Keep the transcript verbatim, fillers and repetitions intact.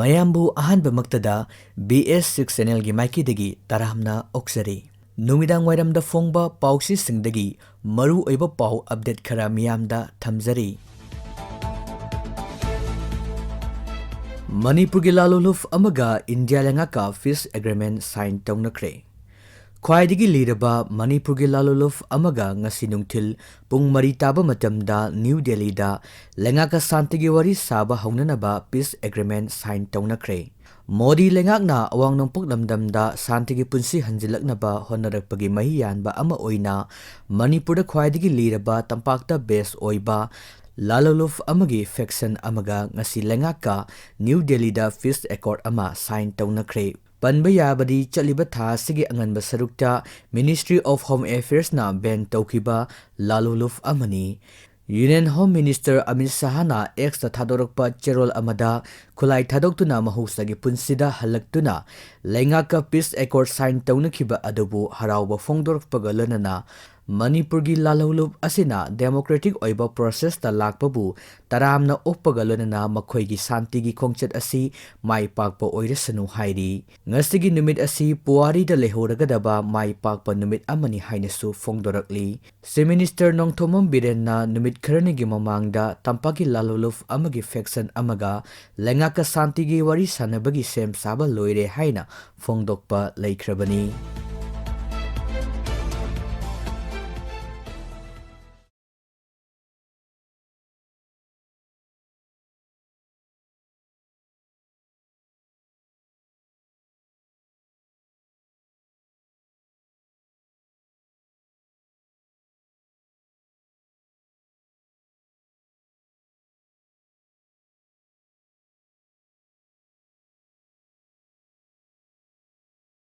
ꯃꯌꯥꯝꯕꯨ ꯑꯍꯥꯟꯕꯃꯛꯇꯗ B S six channelꯒꯤ ꯃꯥꯏꯀꯩꯗꯒꯤ ꯇꯔꯥꯝꯅ ꯑꯣꯛꯆꯔꯤ꯫ ꯅꯨꯃꯤꯗꯥꯡ ꯋꯥꯏꯔꯝꯗ ꯐꯣꯡꯕ ꯄꯥꯎꯆꯦꯁꯤꯡꯗꯒꯤ ꯃꯔꯨ ꯑꯣꯏꯕ ꯄꯥꯎ update ꯈꯔ ꯃꯤꯌꯥꯝꯗ ꯊꯝꯖꯔꯤ꯫ ꯃꯅꯤꯄꯨꯔꯒꯤ ꯂꯥꯂꯨꯂꯨꯞ ꯑꯃꯒ ꯏꯟꯗꯤꯌꯥ ꯂꯩꯉꯥꯛꯀ peace agreement sign ꯇꯧꯅꯈ꯭ꯔꯦ꯫ ꯈ꯭ꯋꯥꯏꯗꯒꯤ ꯂꯤꯔꯕ ꯃꯅꯤꯄꯨꯔꯒꯤ ꯂꯥꯂꯨꯂꯨꯞ ꯑꯃꯒ ꯉꯁꯤ ꯅꯨꯡꯊꯤꯜ ꯄꯨꯡ ꯃꯔꯤ ꯇꯥꯕ ꯃꯇꯝꯗ ꯅ꯭ꯌꯨ ꯗꯦꯜꯂꯤꯗ ꯂꯩꯉꯥꯛꯀ ꯁꯥꯟꯇꯤꯒꯤ ꯋꯥꯔꯤ ꯁꯥꯕ ꯍꯧꯅꯅꯕ peace agreement sign ꯇꯧꯅꯈ꯭ꯔꯦ꯫ ꯃꯣꯗꯤ ꯂꯩꯉꯥꯛꯅ ꯑꯋꯥꯡ ꯅꯣꯡꯄꯣꯛ ꯂꯝꯗꯝꯗ ꯁꯥꯟꯇꯤꯒꯤ ꯄꯨꯟꯁꯤ ꯍꯟꯖꯤꯜꯂꯛꯅꯕ ꯍꯣꯠꯅꯔꯛꯄꯒꯤ ꯃꯍꯩ ꯌꯥꯟꯕ ꯑꯃ ꯑꯣꯏꯅ ꯃꯅꯤꯄꯨꯔꯗ ꯈ꯭ꯋꯥꯏꯗꯒꯤ ꯂꯤꯔꯕ ꯇꯝꯄꯥꯛꯇ base ꯑꯣꯏꯕ ꯂꯥꯂꯨꯂꯨꯞ ꯑꯃꯒꯤ faction ꯑꯃꯒ ꯉꯁꯤ ꯂꯩꯉꯥꯛꯀ ꯅ꯭ꯌꯨ ꯗꯦꯜꯂꯤꯗ peace accord ꯑꯃ sign ꯇꯧꯅꯈ꯭ꯔꯦ꯫ ꯄꯟꯕ ꯌꯥꯕꯗꯤ ꯆꯠꯂꯤꯕ ꯊꯥ ꯑꯁꯤꯒꯤ ꯑꯉꯟꯕ ꯁꯔꯨꯛꯇ Ministry of Home Affairsꯅ ban ꯇꯧꯈꯤꯕ ꯂꯥꯂꯨꯂꯨꯞ ꯑꯃꯅꯤ꯫ Union Home Minister ꯑꯃꯤꯠ ꯁꯍꯥꯅ Xꯇ ꯊꯥꯗꯣꯔꯛꯄ ꯆꯦꯔꯣꯜ ꯑꯃꯗ ꯈꯨꯠꯂꯥꯏ ꯊꯥꯗꯣꯛꯇꯨꯅ ꯃꯍꯧꯁꯥꯒꯤ ꯄꯨꯟꯁꯤꯗ ꯍꯜꯂꯛꯇꯨꯅ ꯂꯩꯉꯥꯛꯀ peace accord sign ꯇꯧꯅꯈꯤꯕ ꯑꯗꯨꯕꯨ ꯍꯔꯥꯎꯕ ꯐꯣꯡꯗꯣꯔꯛꯄꯒ ꯂꯣꯏꯅꯅ ꯃꯅꯤꯄꯨꯔꯒꯤ ꯂꯥꯂꯨꯂꯨꯞ ꯑꯁꯤꯅ democratic ꯑꯣꯏꯕ processꯇ ꯂꯥꯛꯄꯕꯨ ꯇꯔꯥꯝꯅ ꯑꯣꯛꯄꯒ ꯂꯣꯏꯅꯅ ꯃꯈꯣꯏꯒꯤ ꯁꯥꯟꯇꯤꯒꯤ ꯈꯣꯡꯆꯠ ꯑꯁꯤ ꯃꯥꯏ ꯄꯥꯛꯄ ꯑꯣꯏꯔꯁꯅꯨ ꯍꯥꯏꯔꯤ꯫ ꯉꯁꯤꯒꯤ ꯅꯨꯃꯤꯠ ꯑꯁꯤ ꯄꯨꯋꯥꯔꯤꯗ ꯂꯩꯍꯧꯔꯒꯗꯕ ꯃꯥꯏ ꯄꯥꯛꯄ ꯅꯨꯃꯤꯠ ꯑꯃꯅꯤ ꯍꯥꯏꯅꯁꯨ ꯐꯣꯡꯗꯣꯔꯛꯂꯤ꯫ Chief Minister ꯅꯣꯡꯊꯣꯝꯕꯝ ꯕꯤꯔꯦꯟꯅ ꯅꯨꯃꯤꯠ ꯈꯔꯅꯤꯒꯤ ꯃꯃꯥꯡꯗ ꯇꯝꯄꯥꯛꯀꯤ ꯂꯥꯂꯨꯂꯨꯞ ꯑꯃꯒꯤ faction ꯑꯃꯒ ꯂꯩꯉꯥꯛꯀ ꯁꯥꯟꯇꯤꯒꯤ ꯋꯥꯔꯤ ꯁꯥꯟꯅꯕꯒꯤ ꯁꯦꯝ ꯁꯥꯕ ꯂꯣꯏꯔꯦ ꯍꯥꯏꯅ ꯐꯣꯡꯗꯣꯛꯄ ꯂꯩꯈ꯭ꯔꯕꯅꯤ꯫